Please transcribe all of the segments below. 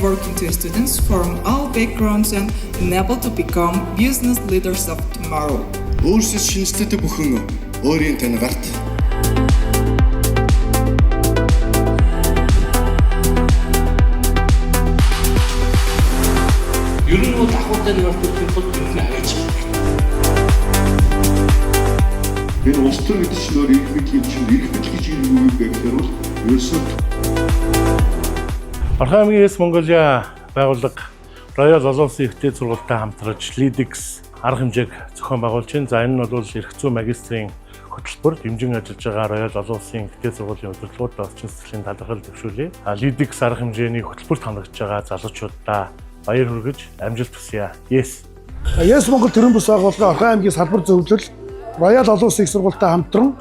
networking to students from all backgrounds and enable to become business leaders of tomorrow. Өөрсөд шинэчлэлтэй бүхэн өөрийн тань гарт. Ер нь бол ахуйтай нөхцөл тул ер нь аваач. Энэ улс төр гэдэг чинь өөр эрх мэдэл юм чинь эрх мэдэл гэж юу юм бэ гэхээр бол ерөөсөө Орхон аймгийн Yes Mongolia байгууллага Royal олон улсын их дээд сургуультай хамтраж LeadX арга хэмжээг зохион байгуулж байна. За энэ нь бол эрх зүйн магистрийн хөтөлбөр дэмжин ажиллаж байгаа Royal олон улсын их дээд сургуулийн удирдлагууд орчин сэтгэлийн талархал дэвшүүлье. LeadX арга хэмжээний хөтөлбөрт хамрагдж байгаа залуучуудаа баяр хүргэж амжилт хүсье. Yes. Yes Монгол төрийн бус байгууллагын Орхон аймгийн салбар зөвлөл Royal олон улсын их сургуультай хамтран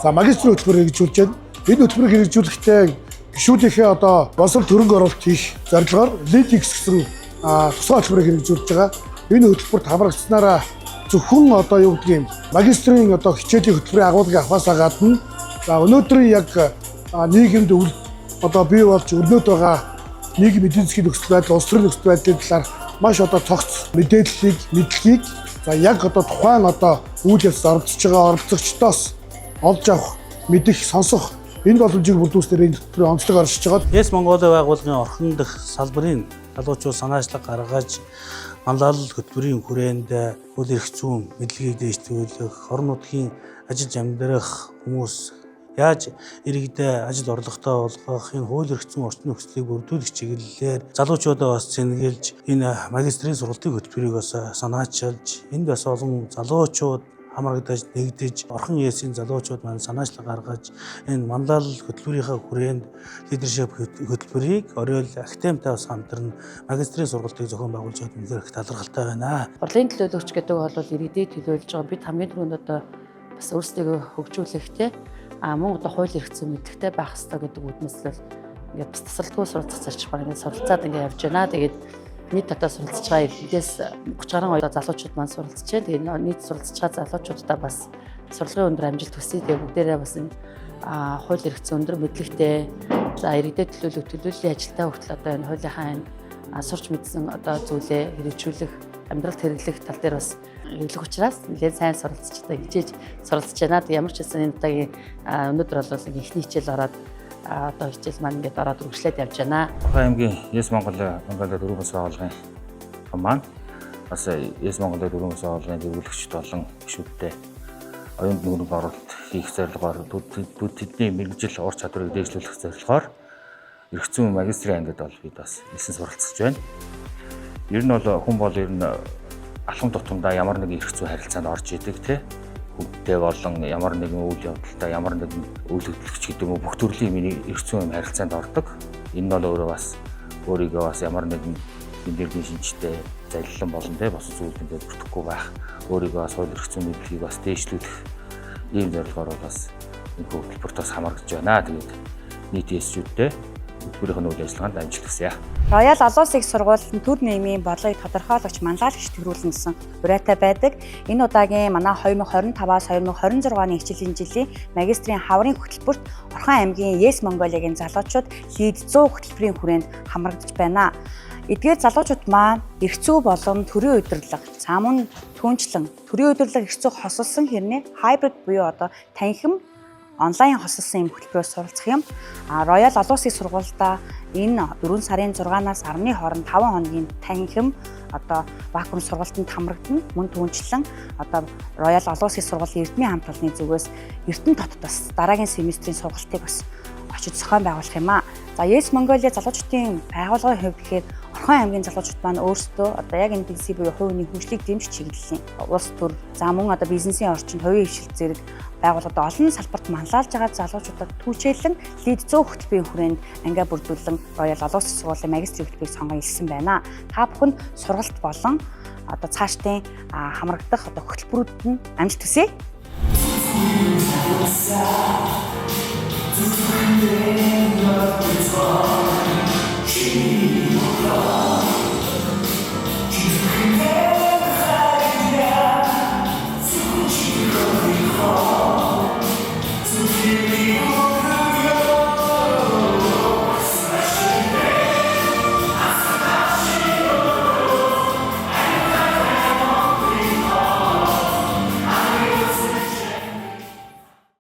за магистрийн хөтөлбөр хэрэгжүүлж байна. Энэ хөтөлбөрийг хэрэгжүүлэхдээ гишүүдийнхээ одоо босол хөрөнгө оруулалт хийх зорилгоор LeadX гэсэн тусгай хөтөлбөрийг хэрэгжүүлж байгаа. Энэ хөтөлбөрт хамрагдсанараа зөвхөн одоо юу гэдгийг магистрийн одоо хичээлийн хөтөлбөрийн агуулгыг авахаасаа гадна за өнөөдрийн яг нийгэмд үл одоо бий болж өрнөд байгаа нийгэм эдийн засгийн нөхцөл байдал, улс төрийн нөхцөл байдлын талаар маш одоо цогц мэдээллийг, мэдлэгийг за яг одоо тухайн одоо үйл явцад оролцож байгаа оролцогчдоос олж авах, мэдэх, сонсох энэ боломжийг бүрдүүлснээр энэ хөтөлбөрийн онцлог оршиж байгаа. Yes Mongolia байгууллагын Орхон дахь салбарын залуучууд санаачлаг гаргаж манлайлал хөтөлбөрийн хүрээнд хууль эрх зүйн мэдлэгийг дээшлүүлэх, орон нутгийн ажиллаж амьдрах хүмүүс яаж иргэдээ ажил орлоготой болгох, энэ хууль эрх зүйн орчин нөхцөлийг бүрдүүлэх чиглэлээр залуучуудаа бас цэнгэлж энэ магистрийн сургалтын хөтөлбөрийг бас санаачилж, энд бас олон залуучууд хамрагдаж нэгдэж Орхон ЕС-ийн залуучууд маань санаачлаг гаргаж энэ манлайлал хөтөлбөрийнхээ хүрээнд leadership хөтөлбөрийг Оройл академитай бас хамтран магистрийн сургалтыг зохион байгуулж байгаад үнэхээр их талархалтай байна. Хурлын төлөөлөгч гэдэг бол иргэдийг төлөөлж байгаа. Бид хамгийн түрүүнд одоо бас өөрсдийгөө хөгжүүлэх те мөн одоо хууль эрх зүйн мэдлэгтэй байх ёстой гэдэг үүднээс л ингээд бас тасралтгүй суралцах зарчмаар ингээд суралцаад ингээд явж байна. Тэгээд нийт одоо суралцж байгаа иргэдээс 30 гаруй залуучууд маань суралцж байна. Тэгээд нийт суралцж байгаа залуучуудаа бас сурлагын өндөр амжилт хүсье. Тэгээд бүгдээрээ бас энэ хууль эрх зүйн өндөр мэдлэгтэй за иргэдэд төлөөлөх төлөөллийн ажилтаа хүртэл одоо энэ хуулийнхаа энэ сурч мэдсэн одоо зүйлээ хэрэгжүүлэх, амьдралд хэрэглэх тал дээр бас хэрэглэх учраас нэлээд сайн суралцж одоо хичээж суралцж байна. Тэг ямар ч байсан энэ удаагийн өнөөдөр бол эхний хичээл ороод одоо хичээл маань ингээд ороод үргэлжлээд явж байна. Орхон аймгийн Yes Монгол Монголын төрийн бас байгууллагын маань бас Yes Монголын төрийн бас байгууллагын зөвлөгчд болон гишүүдтэй оюун хөрөнгө оруулалт хийх зорилгоор тэдний мэргэжил ур чадварыг дээшлүүлэх зорилгоор эрх зүйн магистрийн ангид бол бид бас элсэн суралцж байна. Ер нь бол хүн бол ер нь алхам тутамдаа ямар нэгэн эрх зүй харилцаанд орж идэг те хүнтэй болон ямар нэгэн үйл явдалтай ямар нэгэн үйл хөдлөгч гэдэг юм уу бүх төрлийн миний эрх зүйн юм харилцаанд ордог. Энэ нь бол өөрөө бас өөрийгөө бас ямар нэгэн энергийн шинжтэй залилан болон те бос зүйлд ингээд бүртгэхгүй байх өөрийгөө бас хууль эрх зүйн мэдлэгийг бас дээшлүүлэх ийм зорилгоор бол бас энэ хөтөлбөрт бас хамрагдж байна. Тэгээд нийт ЕС-чүүдтэй хөтөлбөрийн үйл ажиллагаанд амжилт хүсье. Роял олон улсын их сургууль нь төр нийгмийн бодлогыг тодорхойлогч манлайлагч төрүүлнэ гэсэн уриатай байдаг. Энэ удаагийн манай 2025-аас 2026 оны хичээлийн жилийн магистрийн хаврын хөтөлбөрт Орхон аймгийн Yes Mongolia-гийн залуучууд Lead 100 хөтөлбөрийн хүрээнд хамрагдаж байна. Эдгээр залуучууд маань эрх зүй болон төрийн удирдлага, за мөн түүнчлэн төрийн удирдлага эрх зүй хосолсон хэрнээ hybrid буюу одоо танхим онлайн хосолсон юм хөтөлбөрөөр суралцах юм. Роял олон улсын сургуультай энэ 4 сарын 6-наас 10-ны хооронд 5 хоногийн танхим одоо вакуум сургалтанд хамрагдана. Мөн түүнчлэн одоо Роял олон улсын сургуулийн Эрдмийн хамт олонны зүгээс Эрдэнэ хотод бас дараагийн семестрийн сургалтыг бас очиж зохион байгуулах юм аа. За Yes Mongolia залуучдын байгууллагын хувьд гэхээр Орхон аймгийн залуучууд маань өөрсдөө одоо яг энэ бизнесийн буюу хувь хүний хөгжлийг дэмжих чиглэлийн улс төр за мөн одоо бизнесийн орчинд хувийн хвшил зэрэг байгууллагад олон салбарт манлайлж байгаа залуучуудад түүчээлэн Lead 100 хөтөлбөрийн хүрээнд ангиа бүрдүүлэн Royal олон улсын сургуулийн магистрийн хөтөлбөрийг сонгон илсэн байна. Та бүхэнд сургалт болон одоо цаашдын хамрагдах одоо хөтөлбөрүүдэд нь амжилт хүсье.